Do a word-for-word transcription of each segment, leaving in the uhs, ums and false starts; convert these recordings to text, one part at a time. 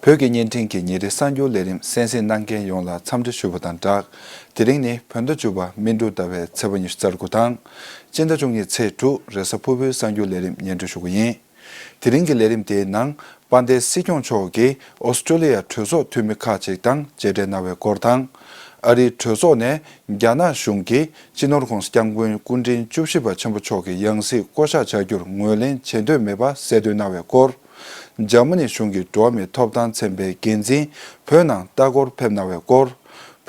བོད་ཀྱི་བརྙན་འཕྲིན་གྱི་ཉིན་རེའི་གསར་འགྱུར་ལས་རིམ་གསན་གཟིགས་གནང་མཁན་ཡོངས་ལ་འཚམས་འདྲི་ཞུ་བ་དང་སྦྲགས། དེ་རིང་ནི་བོད་ཟླ་བཅུ་པ་སྨིན་དྲུག་ཟླ་བའི་ཚེས་པ་ཉི་ཤུ་རྩ་དགུ་དང་། སྤྱི་ཟླ་བཅུ་གཉིས་ཚེས་དྲུག་རེས་གཟའ་ཕུར་བུའི་གསར་འགྱུར་ལས་རིམ་སྙན་སྒྲོན་ཞུ་གི་ཡིན། དེ་རིང་གི་ལས་རིམ་དེའི་ནང་། དཔལ་ལྡན་སྲིད་སྐྱོང་མཆོག་གིས་ཨོ་སི་ཀྲོ་ལི་ཡ་གྲོས་ཚོགས་འཐུས་མི་ཁག་ཅིག་དང་མཇལ་འཕྲད་གནང་བའི་སྐོར་དང་། ཨ་རིའི་གྲོས་ཚོགས་ནས་རྒྱ་ནག་གཞུང་གིས་སྤྱི་ནོར་༧གོང་ས་༧སྐྱབས་མགོན་སྐུ་ཕྲེང་བཅུ་བཞི་པ་ཆེན་པོ་མཆོག་གི་ཡང་སྲིད་བསྐོ་གཞག་བྱ་རྒྱུར་ངོས་ལེན་བྱེད་འདོད་མེད་པ་གསལ་སྟོན་གནང་བའི་སྐོར། འཇར་མ་ནི་གཞུང་གི་འགྲོ་བ་མིའི་ཐོབ་ཐང་ཚན་པའི་འགན་འཛིན་བོད་ནང་ལྟ་སྐོར་ཕེབས་གནང་བའི་སྐོར།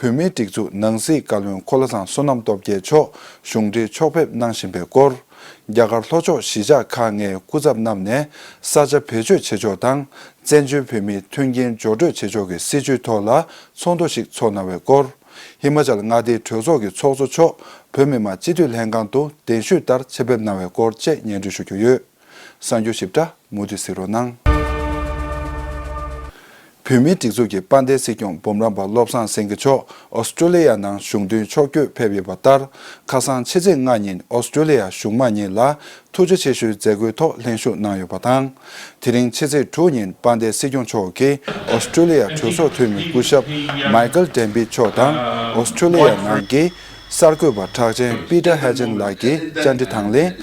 བོད་མིའི་སྒྲིག་འཛུགས་ནང་སྲིད་བཀའ་བློན་འཁོར་ལོ་བཟང་བསོད་ནམས་སྟོབས་རྒྱལ་མཆོག་གཞུང་འབྲེལ་ཕྱོགས་ཕེབས་གནང་བཞིན་པའི་སྐོར། རྒྱ་གར་ལྷོ་ཕྱོགས་གཞིས་ཆགས་ཁག་ལྔའི་སྐུ་ཚབ་རྣམས་ནས་ས་ཆ་བེད་སྤྱོད་བྱེད་ཕྱོགས་དང་། བཙན་བྱོལ་བོད་མིའི་མཐུན་རྐྱེན་སྦྱོར་སྤྲོད་བྱེད་ཕྱོགས་ཀྱི་སྲིད་བྱུས་ཐོག་ལ་ཚོགས་འདུ་ཞིག་ཚོགས་གནང་བའི་སྐོར། ཧི་མ་ཅལ་མངའ་སྡེའི་གྲོས་ཚོགས་ཀྱི་ཚོགས་གཙོ་མཆོག་བོད་མི་མང་སྤྱི་འཐུས་ལྷན་ཁང་དུ་གདན་ཞུས་ལྟར་ཆེད་ཕེབས་གནང་བའི་སྐོར་བཅས་སྙན་སྒྲོན་ཞུ་རྒྱུ་ཡོད། གསར་འགྱུར་ཞིབ་ཕྲ་མུ་མཐུད་གཟིགས་རོགས་གནང་། བོད་མིའི་སྒྲིག་འཛུགས་ཀྱི་དཔལ་ལྡན་སྲིད་སྐྱོང་འབུམ་རམས་པ་བློ་བཟང་སེང་གེ་མཆོག་ཨོ་སི་ཀྲོ་ལི་ཡ་ནང་གཞུང་དོན་ཕྱོགས་བསྐྱོད་ཕེབས་ཡོད་པ་ལྟར། ཁ་སང་ཕྱི་ཚེས་ལྔ་ཉིན་ཨོ་སི་ཀྲོ་ལི་ཡ་གཞུང་མང་གཉིས་ལ་ཐུགས་རྗེ་ཆེ་ཞུའི་མཛད་སྒོའི་ཐོག་ལྷན་ཞུགས་གནང་ཡོད་པ་དང་། དེ་རིང་ཕྱི་ཚེས་དྲུག་ཉིན་དཔལ་ལྡན་སྲིད་སྐྱོང་མཆོག་གིས་ཨོ་སི་ཀྲོ་ལི་ཡ་གྲོས་ཚོགས་འཐུས་མི་སྐུ་ཞབས་མའི་ཀལ་ཌེན་བི་མཆོག་དང་། ཨོ་སི་ཀྲོ་ལི་ཡ་ནང་གི་གསར་འགོད་པ་གྲགས་ཅན་པི་ཏར་ཧེ་ཇན་ལགས་ཀྱིས་བཅར་འདྲི་དང་ལེན།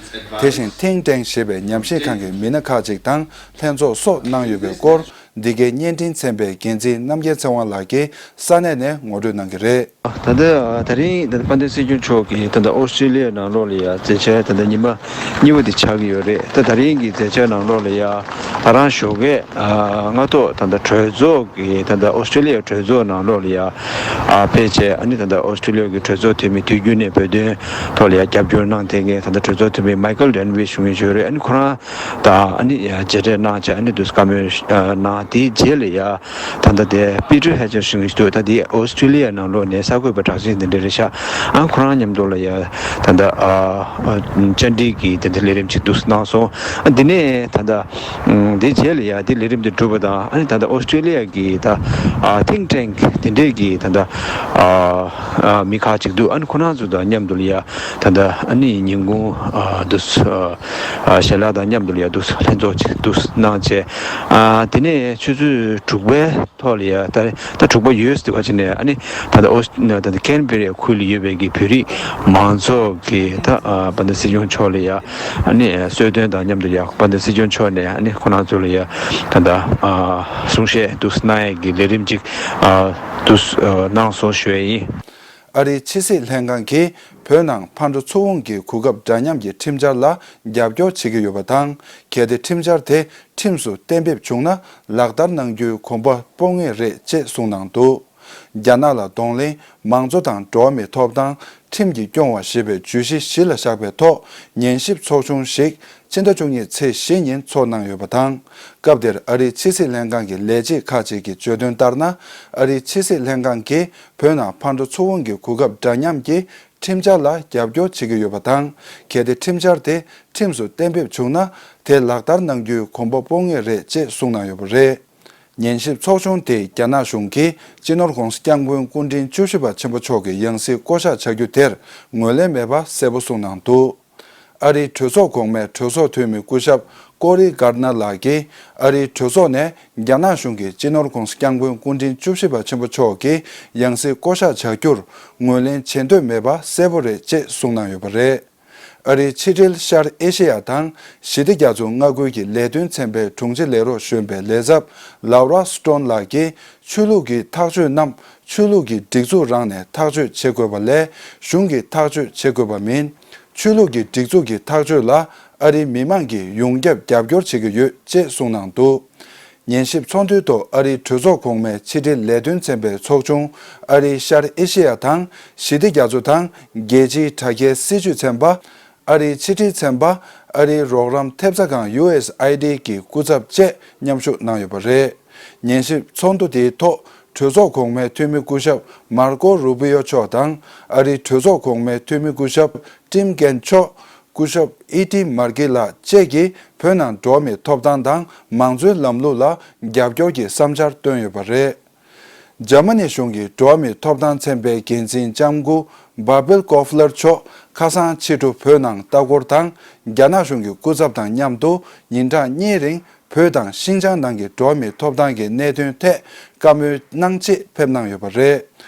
དེ་བཞིན་ཐིང་ཀྲེང་ཞེས་པའི་ཉམས་ཞིབ་ཁང་གི་མི་སྣ་ཁག་ཅིག་དང་ལྷན་ཚོགས་སོགས་གནང་ཡོད་པའི་སྐོར། འདི་གའི་བརྙན་འཕྲིན་ཚན་པའི་འགན་འཛིན་རྣམ་རྒྱལ་ཚེ་དབང་ལགས་ཀྱིས་ས་གནས་ནས་ངོ་སྤྲོད་གནང་གི་རེད། ད་ལྟ་ད་རིང་ད་ལྟ་དཔལ་ལྡན་སྲིད་སྐྱོང་མཆོག་གིས་ད་ལྟ་ཨོ་སི་ཀྲི་ལི་ཡའི་ནང་ལོགས་ལ་ཡ་མཛད་འཆར་ད་ལྟ་ཉི་མ་གཉིས་པ་དེ་ཆགས་ཀྱི་ཡོད་རེད། ད་ད་རིང་གི་མཛད་འཆར་ནང་ལོགས་ལ་ཡ་ད་རང་ཞོགས་ཀས་ཨ་སྔ་ཐོག་ད་ལྟ་གྲོས་ཚོགས་ཀྱི་ད་ལྟ་ཨོ་སི་ཀྲི་ལི་ཡའི་གྲོས་ཚོགས་ནང་ལོགས་ལ་ཡ་ཨ་ཕེབས་བྱས། ཨ་ནི་ད་ལྟ་ཨོ་སི་ཀྲི་ལི་ཡ་གི་གྲོས་ཚོགས་འཐུས་མི་དུས་རྒྱུན་ནས་བོད་དོན་ཐོག་ལ་ཡ་རྒྱབ་སྐྱོར་གནང་བསྡད་མཁན་ད་ལྟ་གྲོས་ཚོགས་འཐུས་མི་མའི་ཀལ་ཌེན་བི་ཞུ་མཁན་ཞིག་ཡོད་རེད། ཨ་ནི་ཁོ་རང་དང་ཨ་ནི་མཇལ་འཕྲད་གནང་བྱས། ཨ་ནི་དུས་བཀའ་མོལ་གནང་། དེའི་རྗེས་ལ་ཡ་ད་ལྟ་དེ་པི་ཏར་ཧེ་ཇན་ཞུ་མཁན་ཞིག་འདུག་ད་དེ་ཨོ་སི་ཀྲི་ལི་ཡ་ནང་ལོགས་ནས་གསར་འགོད་པ་གྲགས་ཅན་དེ་འདྲ་རེད་ཤག་ཨ་ཁོ་རང་མཉམ་དུ་ལ་ཡ་ད་ལྟ་ཨ་ཨ་བཅར་འདྲི་གི་དེ་འདྲ་ལས་རིམ་ཅིག་འདུག་གནང་སོང་། ཨ་དེ་ནས་ད་ལྟ་ཨ་དེའི་རྗེས་ལ་ཡ་དེ་ལས་རིམ་དེ་གྲུབ་པ་དང་། ཨ་ནི་ད་ལྟ་ཨོ་སི་ཀྲི་ལི་ཡ་གི་ད་ཨ་ཐིང་ཀྲེང་དེ་འདྲས་ཀྱི་ད་ལྟ་ཨ་ཨ་མི་ཁག་ཅིག་འདུག་ཨ་ནི་ཁོ་རང་ཚོ་དང་མཉམ་དུ་ལ་ཡ་ད་ལྟ་ཨ་ནི་ཉིན་གུང་ཨ་དུ་ཨ་ཞལ་ལག་དང་མཉམ་དུ་ལ་ཡ་དུ་ལྷན་ཚོགས་ཅིག་དུ་གནང་བྱས། ཨ་དེ་ནས་ཆུ་ཚོད་དྲུག་པའི་ཐོག་ལ་ཡ་ད་ད་དྲུག་པ་ཡོལ་ཟིན་པ་ཅིག་ནས། ཨ་ནི་ད་ལྟ་ཨོ་ད་ལྟ་ཀེན་བེ་རའི་ཁུལ་ལ་ཡོད་པའི་གི་བོད་རིགས་མང་ཚོགས་ཀྱི་ད་ཨ་དཔལ་ལྡན་སྲིད་སྐྱོང་མཆོག་ལ་ཡ་ཨ་ནི་གསོལ་སྟོན་དང་མཉམ་དུ་ཡ་དཔལ་ལྡན་སྲིད་སྐྱོང་མཆོག་ནས་ཨ་ནི་ཁོ་རང་ཚོ་ལ་ཡ་ད་ལྟ་ཨ་གསུང་བཤད་དུ་གནང་ཡས་ཀྱི་ལས་རིམ་ཅིག་ཨ་དུ་གནང་སོང་ཞུ་ཡས་ཡིན། ཨ་རིའི་ཕྱི་སྲིད་ལྷན་ཁང་གིས་བོད་ནང་ཕར་འགྲོ་ཚུར་འོང་གི་གོ་སྐབས་འདྲ་མཉམ་གྱི་ཁྲིམས་འཆར་ལ་རྒྱབ་སྐྱོར་བྱེད་ཀྱི་ཡོད་པ་དང་། གལ་ཏེ་ཁྲིམས་འཆར་དེ་ཁྲིམས་སུ་གཏན་འབེབས་བྱུང་ན་ལག་བསྟར་གནང་རྒྱུའི་གོམ་པ་སྤོ་ངེས་རེད་ཅེས་གསུངས་གནང་འདུག་རྒྱ་ནག་ལ་གདོང་ལེན། མང་གཙོ་དང་འགྲོ་བ་མིའི་ཐོབ་ཐང་། ཁྲིམས་ཀྱིས་སྐྱོང་བ་ཞེས་པའི་བརྗོད་གཞི་གཞི་ལ་བཞག་པའི་ཐོག་ཉན་ཞིབ་ཚོགས་ཆུང་ཞིག་ཕྱི་ཟླ་བཅུ་གཉིས་ཚེས་བཞི་ཉིན་ཚོགས་གནང་ཡོད་པ་དང་། སྐབས་དེར་ཨ་རིའི་ཕྱི་སྲིད་ལྷན་ཁང་གི་ལས་བྱེད་ཁག་ཅིག་གིས་བརྗོད་དོན་ལྟར་ན། ཨ་རིའི་ཕྱི་སྲིད་ལྷན་ཁང་གིས་བོད་ནང་ཕར་འགྲོ་ཚུར་འོང་གི་གོ་སྐབས་འདྲ་མཉམ་གྱི་ཁྲིམས་འཆར་ལ་རྒྱབ་སྐྱོར་བྱེད་ཀྱི་ཡོད་པ་དང་། གལ་ཏེ་ཁྲིམས་འཆར་དེ་ཁྲིམས་སུ་གཏན་འབེབས་བྱུང་ན། དེ་ལག་བསྟར་གནང་རྒྱུའི་གོམ་པ་སྤོ་ངེས་རེད་ཅེས་གསུངས་གནང་ཡོད་པ་རེད། ཉན་ཞིབ་ཚོགས་ཆུང་དེས་རྒྱ་ནག་གཞུང་གིས་སྤྱི་ནོར་༧གོང་ས་༧སྐྱབས་མགོན་སྐུ་ཕྲེང་བཅུ་བཞི་པ་ཆེན་པོ་མཆོག་གི་ཡང་སྲིད་བསྐོ་གཞག་བྱ་རྒྱུ་དེར་ངོས་ལེན་མེད་པ་གསལ་པོ་གསུངས་གནང་འདུག་ཨ་རིའི་གྲོས་ཚོགས་གོང་མའི་གྲོས་ཚོགས་འཐུས་མི་སྐུ་ཞབས་ཀོ་རི་གྷར་ནར་ལགས་ཀྱིས། ཨ་རིའི་གྲོས་ཚོགས་ནས་རྒྱ་ནག་གཞུང་གིས་སྤྱི་ནོར་༧གོང་ས་༧སྐྱབས་མགོན་སྐུ་ཕྲེང་བཅུ་བཞི་པ་ཆེན་པོ་མཆོག་གི་ཡང་སྲིད་བསྐོ་གཞག་བྱ་རྒྱུར་ངོས་ལེན་བྱེད་འདོད་མེད་པ་གསལ་པོ་རེད་ཅེས་གསུངས་གནང་ཡོད་པ་རེད། ཨ་རིའི་ཕྱི་འབྲེལ་ཤར་ཨེ་ཤེ་ཡ་དང་ཞི་བདེ་རྒྱ་མཚོ་མངའ་ཁུལ་གྱི་ལས་དོན་ཚན་པའི་དྲུང་ཆེ་ལས་རོགས་གཞོན་པའི་ལས་ཚབ་ལའུ་ར་སི་ཀྲོན་ལགས་ཀྱིས། ཆོས་ལུགས་ཀྱི་ཐག་གཅོད་རྣམས་ཆོས་ལུགས་ཀྱི་སྒྲིག་འཛུགས་རང་ནས་ཐག་གཅོད་བྱེད་དགོས་པ་ལས་གཞུང་གིས་ཐག་གཅོད་བྱེད་དགོས་པ་མིན། ཆོས་ལུགས་ཀྱི་སྒྲིག་འཛུགས་ཀྱི་ཐག་གཅོད་ལ་ཨ་རིའི་མི་མང་གིས་ཡོངས་ཁྱབ་རྒྱབ་སྐྱོར་བྱེད་ཀྱི་ཡོད་ཅེས་གསུངས་གནང་འདུག་ཉན་ཞིབ་ཚོགས་འདུའི་ཐོག་ཨ་རིའི་གྲོས་ཚོགས་གོང་མའི་ཕྱི་འབྲེལ་ལས་དོན་ཚན་པའི་ཚོགས་ཆུང་། ཨ་རིའི་ཤར་ཨེ་ཤེ་ཡ་དང་ཞི་བདེ་རྒྱ་མཚོ་དང་རྒྱལ་སྤྱིའི་དྲ་རྒྱའི་སྲིད་བྱུས་ཚན་པ། ཨ་རིའི་ཕྱི་དྲིལ་ཚན་པ། ཨ་རིའི་རོགས་རམ་ཐེབས་རྩ་ཁང་ཡུ་ཨེས་ཨའི་ཌི་གི་སྐུ་ཚབ་བཅས་མཉམ་ཞུགས་གནང་ཡོད་པ་རེད། ཉན་ཞིབ་ཚོགས་འདུ་དེའི་ཐོག་གྲོས་ཚོགས་གོང་མའི་འཐུས་མི་སྐུ་ཞབས་མར་ཀོ་རུ་པི་ཡོ་མཆོག་དང་། ཨ་རིའི་གྲོས་ཚོགས་གོང་མའི་འཐུས་མི་སྐུ་ཞབས་ཀྲིམ་ཀེན་མཆོག་སྐུ་ཞབས་ཨི་ཏི་མར་ཀི་ལགས་བཅས་ཀྱིས་བོད་ནང་འགྲོ་བ་མིའི་ཐོབ་ཐང་དང་མང་གཙོའི་ལམ་ལུགས་ལ་རྒྱབ་སྐྱོར་གྱི་བསམ་འཆར་བཏོན་ཡོད་པ་རེད། འཇར་མ་ནི་གཞུང་གི་འགྲོ་བ་མིའི་ཐོབ་ཐང་ཚན་པའི་འགན་འཛིན་ལྕམ་སྐུ་བྷར་བིལ་ཀོ་ཧྥ་ལར་མཆོག་ཁ་སང་ཕྱི་དྲོ་བོད་ནང་ལྟ་སྐོར་དང་། རྒྱ་ནག་གཞུང་གི་སྐུ་ཚབ་དང་མཉམ་དུ་ཉིན་གྲངས་གཉིས་རིང་ བོད་དང་ཤིན་ཅང་ནང་གི་འགྲོ་བ་མིའི་ཐོབ་ཐང་གི་གནད་དོན་ཐད་བཀའ་མོལ་གནང་ཆེད་ཕེབས་གནང་ཡོད་པ་རེད།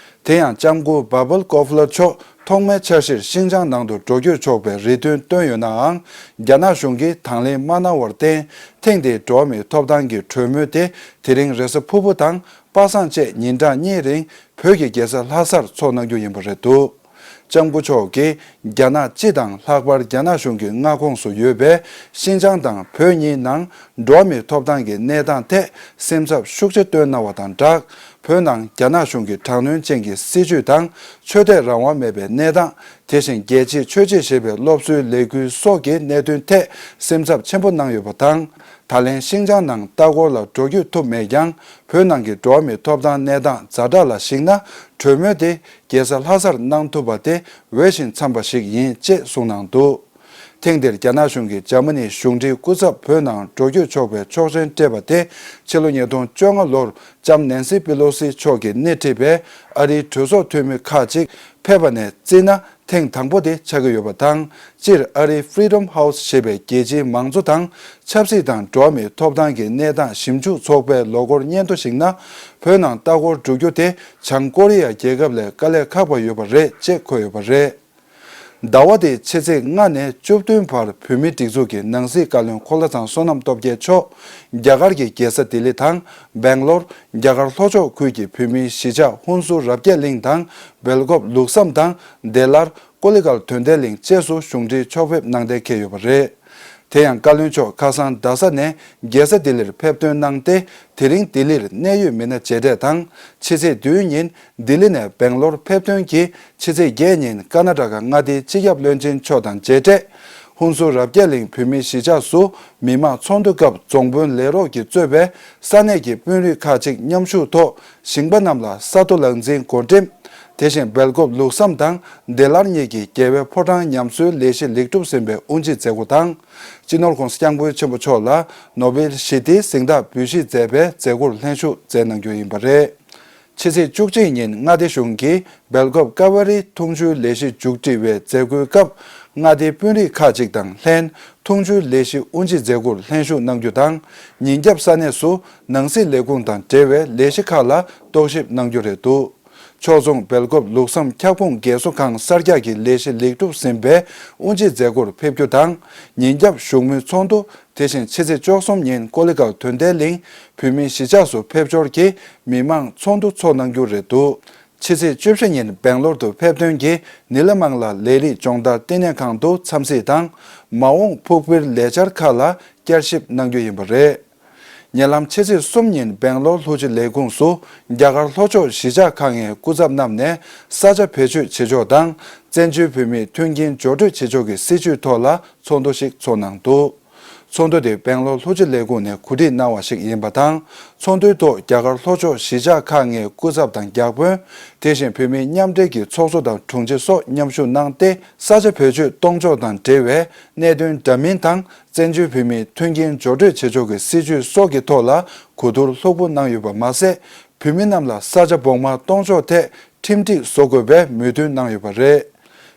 དེ་ཡང་ལྕམ་སྐུ་བྷ་བལ་ཀོ་ཧྥུ་ལར་མཆོག་ཐོག་མའི་འཆར་གཞིར་ཤིན་ཅང་ནང་དུ་འགྲོ་སྐྱོད་ཆོག་པའི་རེ་འདུན་བཏོན་ཡོད་ནའང་། རྒྱ་ནག་གཞུང་གིས་དང་ལེན་མ་གནང་བར་བརྟེན། ཐེངས་འདིའི་འགྲོ་བ་མིའི་ཐོབ་ཐང་གི་གྲོས་མོལ་དེ་དེ་རིང་རེས་གཟའ་ཕུར་བུ་དང་པ་སངས་བཅས་ཉིན་གྲངས་གཉིས་རིང་བོད་ཀྱི་རྒྱལ་ས་ལྷ་སར་འཚོགས་གནང་རྒྱུ་ཡིན་པ་རེད་འདུག་ལྕམ་སྐུ་མཆོག་གིས་རྒྱ་ནག་སྤྱི་དང་ལྷག་པར་རྒྱ་ནག་གཞུང་གི་མངའ་ཁོངས་སུ་ཡོད་པའི་ཤིན་ཅང་དང་བོད་གཉིས་ནང་འགྲོ་བ་མིའི་ཐོབ་ཐང་གི་གནས་སྟངས་ཐད་སེམས་འཚབ་ཤུགས་ཆེ་བཏོན་གནང་བ་དང་སྦྲགས། བོད་ནང་རྒྱ་ནག་གཞུང་གི་དྲག་གནོན་ཅན་གྱི་སྲིད་བྱུས་དང་ཆོས་དད་རང་དབང་མེད་པའི་གནས་སྟངས། དེ་བཞིན་རྒྱལ་གཅེས་ཆོས་གཅེས་ཞེས་པའི་སློབ་གསོའི་ལས་འགུལ་སོགས་ཀྱི་གནད་དོན་ཐད་སེམས་འཚབ་ཆེན་པོ་གནང་ཡོད་པ་དང་། ད་ལན་ཤིན་ཅང་ནང་ལྟ་སྐོར་ལ་འགྲོ་སྐྱོད་ཐུབ་མེད་ཀྱང་། བོད་ནང་གི་འགྲོ་བ་མིའི་ཐོབ་ཐང་གནས་སྟངས་ཛ་དྲག་ལ་གཞིགས་ན། གྲོས་མོལ་དེ་རྒྱལ་ས་ལྷ་སར་གནང་ཐུབ་པ་དེ་འོས་ཤིང་འཚམས་པ་ཞིག་ཡིན་ཅེས་གསུངས་གནང་འདུག་ཐེངས་འདིར་རྒྱ་ནག་གཞུང་གིས་འཇར་མ་ནིའི་གཞུང་འབྲེལ་སྐུ་ཚབ་བོད་ནང་འགྲོ་སྐྱོད་ཆོག་པའི་ཆོག་མཆན་སྤྲད་པ་དེ། ཕྱི་ལོ་ཉིས་སྟོང་བཅོ་ལྔ་ལོར་ལྕམ་ནན་སི་པི་ལོ་སི་མཆོག་གིས་སྣེ་ཁྲིད་པའི་ཨ་རིའི་གྲོས་ཚོགས་འཐུས་མི་ཁག་ཅིག་ཕེབས་པ་ནས་བརྩིས་ན། ཐེངས་དང་པོ་དེ་ཆགས་ཀྱི་ཡོད་པ་དང་། སྤྱིར་ཨ་རིའི་Freedom House ཞེས་པའི་རྒྱལ་སྤྱིའི་མང་གཙོ་དང་ཆབ་སྲིད་དང་འགྲོ་བ་མིའི་ཐོབ་ཐང་གི་གནས་སྟངས་ཞིབ་འཇུག་ཚོགས་པའི་ལོ་འཁོར་སྙན་ཐོ་ཞིག་ན། བོད་ནང་ལྟ་སྐོར་འགྲོ་རྒྱུ་དེ་བྱང་ཀོ་རི་ཡ་རྒྱལ་ཁབ་ལས་དཀའ་ལས་ཁག་པ་ཡོད་པ་རེད་ཅེས་འཁོད་ཡོད་པ་རེད། ཟླ་བ་འདིའི་ཕྱི་ཚེས་ལྔ་ནས་བཅུ་བདུན་བར་བོད་མིའི་སྒྲིག་འཛུགས་ཀྱི་ནང་སྲིད་བཀའ་བློན་འཁོར་ལོ་ཚང་བསོད་ནམས་སྟོབས་རྒྱལ་མཆོག་རྒྱ་གར་གྱི་རྒྱལ་ས་ལྡི་ལི་དང་སྦེང་ལོར། རྒྱ་གར་ལྷོ་ཕྱོགས་ཁུལ་གྱི་བོད་མིའི་གཞིས་ཆགས་ཧུན་སུར་རབ་རྒྱས་གླིང་དང་སྦེལ་ཀོབ་ལུགས་བསམ་དང་བདེ་སླར། ཀོ་ལི་གལ་དོན་ལྡན་གླིང་བཅས་སུ་གཞུང་འབྲེལ་ཕྱོགས་ཕེབས་གནང་གཏན་འཁེལ་ཡོད་པ་རེད། དེ་ཡང་བཀའ་བློན་མཆོག་ཁ་སང་རྡ་ས་ནས་རྒྱལ་ས་ལྡི་ལིར་ཕེབས་ཐོན་གནང་སྟེ། དེ་རིང་ལྡི་ལིར་གནད་ཡོད་མི་སྣ་མཇལ་འཕྲད་དང་། ཕྱི་ཚེས་བདུན་ཉིན་ལྡི་ལི་ནས་སྦེང་ལོར་ཕེབས་ཐོན་གྱིས། ཕྱི་ཚེས་བརྒྱད་ཉིན་ཀར་ན་ཊ་ཀ་མངའ་སྡེའི་སྤྱི་ཁྱབ་བློན་ཆེན་མཆོག་དང་མཇལ་འཕྲད། ཧུན་སུར་རབ་རྒྱས་གླིང་བོད་མིའི་གཞིས་ཆགས་སུ་མི་མང་ཚོགས་འདུ་སྐབས་རྫོང་དཔོན་ལས་རོགས་ཀྱིས་གཙོས་པའི་ས་གནས་ཀྱི་དཔོན་རིགས་ཁག་ཅིག་མཉམ་ཞུགས་ཐོག་ཞིང་པ་རྣམས་ལ་ས་རྡོ་ལག་འཛིན་བགོ་འགྲེམས། དེ་བཞིན་སྦེལ་ཀོབ་ལུགས་བསམ་དང་བདེ་སླར་གཉིས་ཀྱི་རྒྱལ་བའི་ཕོ་བྲང་ཉམས་གསོའི་ལས་གཞི་ལེགས་གྲུབ་ཟིན་པའི་དབུ་འབྱེད་མཛད་སྒོ་དང་། སྤྱི་ནོར་༧གོང་ས་༧སྐྱབས་མགོན་ཆེན་པོ་མཆོག་ལ་ནོ་བེལ་ཞི་བདེའི་གཟེངས་རྟགས་འབུལ་བཞེས་མཛད་པའི་མཛད་སྒོར་ལྷན་ཞུགས་མཛད་གནང་རྒྱུ་ཡིན་པ་རེད། ཕྱི་ཚེས་བཅུ་གཅིག་ཉིན་མངའ་སྡེ་གཞུང་གིས་སྦེལ་ཀོབ་ཀ་ཝེ་རི་འཐུང་ཆུའི་ལས་གཞི་མཇུག་སྒྲིལ་བའི་མཛད་སྒོའི་སྐབས། མངའ་སྡེའི་དཔོན་རིགས་ཁག་ཅིག་དང་ལྷན་འཐུང་ཆུའི་ལས་གཞི་དབུ་འབྱེད་མཛད་སྒོར་ལྷན་ཞུགས་གནང་རྒྱུ་དང་། ཉིན་རྒྱབ་ས་གནས་སུ་ནང་སྲིད་ལས་ཁུངས་དང་འབྲེལ་བའི་ལས་གཞི་ཁག་ལ་རྟོག་ཞིབ་གནང་རྒྱུ་རེད་འདུག་ཕྱོགས་མཚུངས་སྦེལ་ཀོབ་ལུགས་བསམ་ཁྱབ་ཁོངས་རྒས་གསོ་ཁང་གསར་རྒྱག་གི་ལས་གཞི་ལེགས་གྲུབ་ཟིན་པའི་དབུ་འབྱེད་མཛད་སྒོར་ཕེབས་རྒྱུ་དང་། ཉིན་རྒྱབ་བཞུགས་མོལ་ཚོགས་འདུ། དེ་བཞིན་ཕྱི་ཚེས་བཅུ་གསུམ་ཉིན་ཀོ་ལི་གལ་དོན་ལྡན་གླིང་བོད་མིའི་གཞིས་ཆགས་སུ་ཕེབས་འབྱོར་གྱིས་མི་མང་ཚོགས་འདུ་ཚོགས་གནང་རྒྱུ་རེད་འདུག་ཕྱི་ཚེས་བཅུ་བཞི་ཉིན་སྦེང་ལོར་དུ་ཕེབས་ཐོན་གྱིས་ནི་ལ་མང་ལ་ལས་རིགས་སྦྱོང་བརྡར་བསྟི་གནས་ཁང་དུ་འཚམས་གཟིགས་དང་། མ་འོངས་ཕུགས་འབུལ་ལས་འཆར་ཁག་ལ་བསྐྱར་ཞིབ་གནང་རྒྱུ་ཡིན་པ་རེད། ཉེ་ལམ་ཕྱི་ཚེས་གསུམ་ཉིན་སྦེང་ལོར་ལྷུ་ཇི་ལས་ཁུངས་སུ་རྒྱ་གར་ལྷོ་ཕྱོགས་གཞིས་ཆགས་ཁག་ལྔའི་སྐུ་ཚབ་རྣམས་ནས་ས་ཆ་བེད་སྤྱོད་བྱེད་ཕྱོགས་དང་། བཙན་བྱོལ་བོད་མིའི་མཐུན་རྐྱེན་སྦྱོར་སྤྲོད་བྱེད་ཕྱོགས་ཀྱི་སྲིད་བྱུས་ཐོག་ལ་ཚོགས་འདུ་ཞིག་ཚོགས་གནང་འདུག་ཚོགས་འདུ་དེ་སྦེང་ལོར་ལྷུ་ཇི་ལས་ཁུངས་ནས་གོ་སྒྲིག་གནང་བ་ཞིག་ཡིན་པ་དང་། ཚོགས་འདུའི་ཐོག་རྒྱ་གར་ལྷོ་ཕྱོགས་གཞིས་ཆགས་ཁག་ལྔའི་སྐུ་ཚབ་དང་བརྒྱ་དཔོན། དེ་བཞིན་བོད་མིའི་མཉམ་འབྲེལ་གྱི་ཚོགས་གཙོ་དང་དྲུང་ཆེ་སོགས་མཉམ་ཞུགས་གནང་སྟེ། ས་ཆ་བེད་སྤྱོད་གཏོང་ཕྱོགས་དང་འབྲེལ་བའི་གནད་དོན་འདྲ་མིན་དང་། བཙན་བྱོལ་བོད་མིའི་མཐུན་རྐྱེན་སྦྱོར་སྤྲོད་བྱེད་ཕྱོགས་ཀྱི་སྲིད་བྱུས་སོགས་ཀྱི་ཐོག་ལ་གོ་བསྡུར་ལྷུག་པོ་གནང་ཡོད་པ་མ་ཟད། བོད་མི་རྣམས་ལ་ས་ཆ་བོགས་མ་གཏོང་ཕྱོགས་ཐད་ཁྲིམས་སྒྲིག་བཟོ་དགོས་པའི་མོས་མཐུན་གནང་ཡོད་པ་རེད།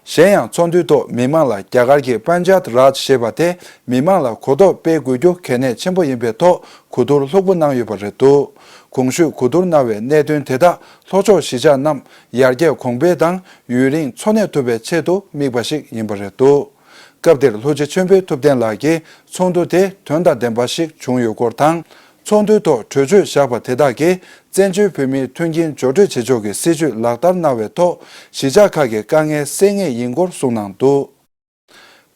གཞན་ཡང་ཚོགས་འདུའི་ཐོག་མི་མང་ལ་རྒྱ་གར་གྱི་པན་ཅཱཏ་རཱཇ་ཞེས་པ་དེ་མི་མང་ལ་གོ་རྟོགས་སྤེལ་དགོས་རྒྱུ་གལ་གནད་ཆེན་པོ་ཡིན་པའི་ཐོག་གོ་བསྡུར་ལྷུག་པོ་གནང་ཡོད་པ་རེད་འདུག་གོང་ཞུས་གོ་བསྡུར་གནང་བའི་གནད་དོན་དེ་དག་ལྷོ་ཕྱོགས་གཞིས་ཆགས་རྣམས་ཡར་རྒྱས་གོང་འཕེལ་དང་ཡུན་རིང་འཚོ་གནས་ཐུབ་པའི་ཆེད་དུ་དམིགས་པ་ཞིག་ཡིན་པ་རེད་འདུག་སྐབས་དེར་ལྷུ་ཇི་ཆོས་འཕེལ་ཐུབ་བསྟན་ལགས་ཀྱིས་ཚོགས་འདུ་དེ་དོན་དང་ལྡན་པ་ཞིག་བྱུང་ཡོད་སྐོར་དང་། ཚོགས་འདུའི་ཐོག་གྲོས་ཆོད་བཞག་པ་དེ་དག་གིས་བཙན་བྱོལ་བོད་མིའི་མཐུན་རྐྱེན་སྦྱོར་སྤྲོད་བྱེད་ཕྱོགས་ཀྱི་སྲིད་བྱུས་ལག་བསྟར་གནང་བའི་ཐོག་གཞིས་ཆགས་ཁག་གི་དཀའ་ངལ་སེལ་ངེས་ཡིན་སྐོར་གསུངས་གནང་འདུག་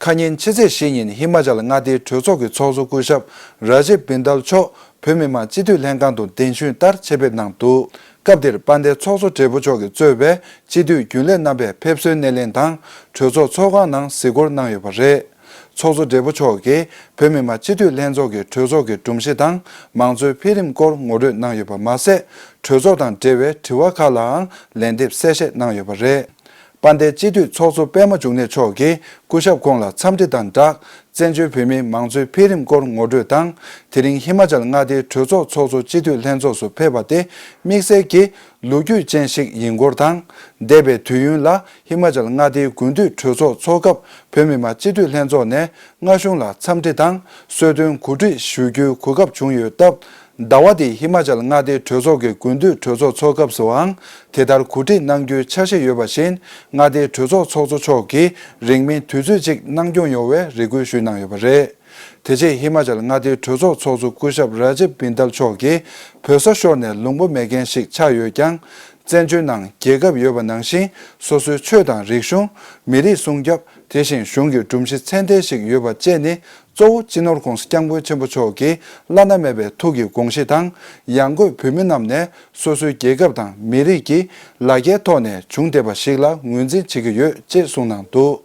ཁ་ཉིན་ཕྱི་ཚེས་བཞི་ཉིན་ཧི་མ་ཅལ་མངའ་སྡེའི་གྲོས་ཚོགས་ཀྱི་ཚོགས་གཙོ་སྐུ་ཞབས་ར་ཇིབ་བིན་དལ་མཆོག་བོད་མི་མང་སྤྱི་འཐུས་ལྷན་ཁང་དུ་གདན་ཞུས་ལྟར་ཆེད་ཕེབས་གནང་འདུག་སྐབས་དེར་དཔལ་ལྡན་ཚོགས་གཙོ་སྦྲེལ་པོ་མཆོག་གིས་གཙོས་པའི་སྤྱི་འཐུས་རྒྱུན་ལས་རྣམ་པས་ཕེབས་བསུའི་སྣེ་ལེན་དང་གྲོས་ཚོགས་ཚོགས་ཁང་ནང་གཟིགས་སྐོར་གནང་ཡོད་པ་རེད། ཚོགས་གཙོ་སྦྲེལ་པོ་མཆོག་གིས་བོད་མི་མང་སྤྱི་འཐུས་ལྷན་ཚོགས་ཀྱི་གྲོས་ཚོགས་ཀྱི་སྒྲོམ་གཞི་དང་མང་གཙོའི་འཕེལ་རིམ་སྐོར་ངོ་སྤྲོད་གནང་ཡོད་པ་མ་ཟད། གྲོས་ཚོགས་དང་འབྲེལ་བའི་དྲི་བ་ཁག་ལའང་ལན་འདེབས་གསལ་བཤད་གནང་ཡོད་པ་རེད། དཔལ་ལྡན་སྤྱི་འཐུས་ཚོགས་གཙོ་པད་མ་འབྱུང་གནས་མཆོག་གིས་སྐུ་ཞབས་ཁོང་ལ་འཚམས་འདྲི་དང་སྦྲགས། བཙན་བྱོལ་བོད་མིའི་མང་གཙོའི་འཕེལ་རིམ་སྐོར་ངོ་སྤྲོད་དང་། དེ་རིང་ཧི་མ་ཅལ་མངའ་སྡེའི་གྲོས་ཚོགས་ཚོགས་གཙོ་སྤྱི་འཐུས་ལྷན་ཚོགས་སུ་ཕེབས་པ་དེ་དམིགས་བསལ་གྱི་ལོ་རྒྱུས་ཅན་ཞིག་ཡིན་སྐོར་དང་། འདས་པའི་དུས་ཡུན་ལ་ཧི་མ་ཅལ་མངའ་སྡེའི་དགུན་དུས་གྲོས་ཚོགས་ཚོགས་སྐབས་བོད་མི་མང་སྤྱི་འཐུས་ལྷན་ཚོགས་ནས་སྔ་གཞུང་ལ་འཚམས་འདྲི་དང་གསོལ་སྟོན་གོ་སྒྲིག་ཞུ་རྒྱུའི་གོ་སྐབས་བྱུང་ཡོད་སྟབས། ཟླ་བ་འདིའི་ཧི་མ་ཅལ་མངའ་སྡེའི་གྲོས་ཚོགས་ཀྱི་དགུན་དུས་གྲོས་ཚོགས་ཚོགས་སྐབས་སུའང་དེ་ལྟར་གོ་སྒྲིག་གནང་རྒྱུའི་འཆར་གཞི་ཡོད་པ་བཞིན། མངའ་སྡེའི་གྲོས་ཚོགས་ཚོགས་གཙོ་མཆོག་གིས་རིང་མིན་དུས་ཚོད་ཅིག་གནང་སྐྱོང་ཡོང་བའི་རེ་སྐུལ་ཞུས་གནང་ཡོད་པ་རེད། དེ་རྗེས་ཧི་མ་ཅལ་མངའ་སྡེའི་གྲོས་ཚོགས་ཚོགས་གཙོ་སྐུ་ཞབས་ར་ཇིབ་བིན་དལ་མཆོག་གིས་བོད་ས་ཤོར་ནས་ལུང་པ་མེད་མཁན་ཞིག་ཆགས་ཡོད་ཀྱང་། བཙན་བྱོལ་ནང་རྒྱལ་ཁབ་ཡོད་པ་ནང་བཞིན་སོ་སོའི་ཆོས་དང་རིག་གཞུང་། མི་རིགས་སྲུང་སྐྱོབ། དེ་བཞིན་གཞུང་གི་སྒྲོམ་གཞི་ཚད་ལྡན་ཞིག་ཡོད་པ་བཅས་ནི་གཙོ་བོ་སྤྱི་ནོར་༧གོང་ས་༧སྐྱབས་མགོན་ཆེན་པོ་མཆོག་གི་བླ་ན་མེད་པའི་ཐུགས་ཀྱི་དགོངས་གཞི་དང་། ཡང་སྒོས་བོད་མི་རྣམས་ནས་སོ་སོའི་རྒྱལ་ཁབ་དང་མི་རིགས་ཀྱི་ལ་རྒྱའི་ཐོག་ནས་བྱུང་བསྡད་པ་ཞིག་ལ་ངོས་འཛིན་བྱེད་ཀྱི་ཡོད་ཅེས་གསུངས་གནང་འདུག་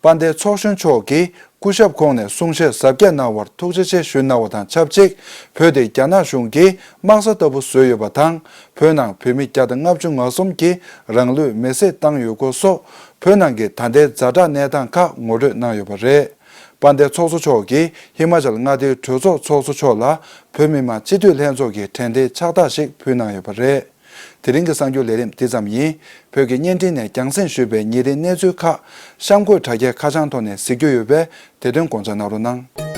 དཔལ་ལྡན་ཚོགས་གཞོན་མཆོག་གིས་སྐུ་ཞབས་ཁོང་ནས་གསུང་བཤད་གཟབ་རྒྱས་གནང་བར་ཐུགས་རྗེ་ཆེ་ཞུ་གནང་བ་དང་ཆབས་ཅིག་བོད་དེ་རྒྱ་ནག་གཞུང་གིས་དམག་ས་ལྟ་བུ་བཟོས་ཡོད་པ་དང་། བོད་ནང་བོད་མི་བརྒྱ་དང་ལྔ་བཅུ་ང་གསུམ་གྱིས་རང་ལུས་མེར་སྲེག་བཏང་ཡོད་སྐོར་སོགས། བོད་ནང་གི་ད་ལྟའི་ཛ་དྲག་གནས་སྟངས་ཁག་ངོ་སྤྲོད་གནང་ཡོད་པ་རེད། དཔལ་ལྡན་ཚོགས་གཙོ་མཆོག་གིས་ཧི་མ་ཅལ་མངའ་སྡེའི་གྲོས་ཚོགས་ཚོགས་གཙོ་མཆོག་ལ་བོད་མི་མང་སྤྱི་འཐུས་ལྷན་ཚོགས་ཀྱི་དྲན་རྟེན་ཕྱག་རྟགས་ཤིག་ཕུལ་གནང་ཡོད་པ་རེད། དེ་རིང་གི་གསར་འགྱུར་ལས་རིམ་འདི་ཙམ་ཡིན། བོད་ཀྱི་བརྙན་འཕྲིན་ནས་རྒྱང་སྲིང་ཞུས་པའི་ཉིན་རེའི་གནས་ཚུལ་ཁག་གཤམ་འཁོད་དྲ་རྒྱའི་ཁ་བྱང་ཐོག་ནས་གཟིགས་རྒྱུ་ཡོད་པས། དེ་དོན་དགོངས་འཇགས་གནང་རོགས་གནང་།